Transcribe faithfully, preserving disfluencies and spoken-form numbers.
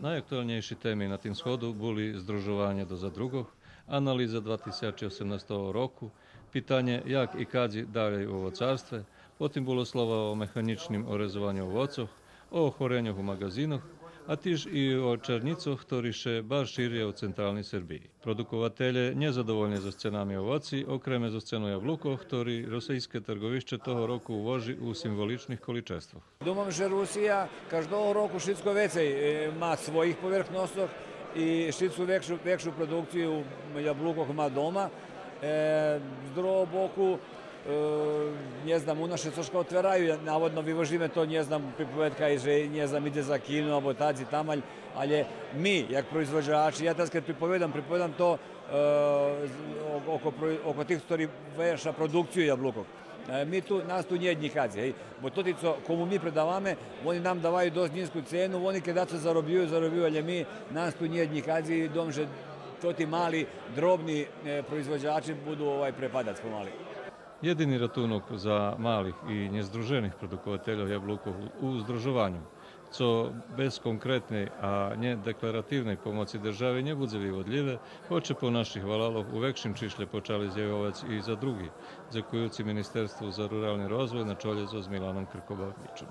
Найактуалнєйши теми на тим сходу були здружованє до задрудзох, анализа два тисячи осемнастого року, питанє як и кадзи далєй у овоцарстве, потим було слова о механїчним орезованю овоцох, о охореньох у маґазинох, а тиж и о чернїцох, хтори ше барз ширя у централней Сербиї. Продукователє нє задовольни зоз ценами овоци, окреме зоз цену яблукох, хтори росийске тарґовище того року увожи у символичних количествох. Думам же Русия каждого року шицко вецей, е, ма своїх поверхносцох и шицку векшу, векшу продукцию яблукох ма дома. Е, з другого боку, е, нє знам, у нас ше цошка отвераю, наводно вивожиме то, нє знам, приповедка и же, нє знам, идзе за Кину або тадзи тамаль, алє ми, як производжачи, я тераз кед приповедам, приповедам то, е, з-, о-, око про-, око тих, хтори веша продукцию яблукох. Е, ми ту, нас ту нєт нїкадзи, гей. Бо тоти цо, кому ми предаваме, вони нам даваю досц нїзку цену, вони кед дацо заробюю, заробюю, алє ми, нас ту нєт нїкадзи, и думам же тоти мали, дробни, е, производжачи буду, овай, препадац помали. Єдини ратунок за малих и нєздружених продуковательох яблукох у здружованю, цо без конкретней, а нє декларативней помоци держави нє будзе виводлїве, гоч по наших валалох у векшим чишлє почали зявйовац и задруґи, дзекуюци Министерству за рурални розвой на чолє зоз Миланом Кркобабичом.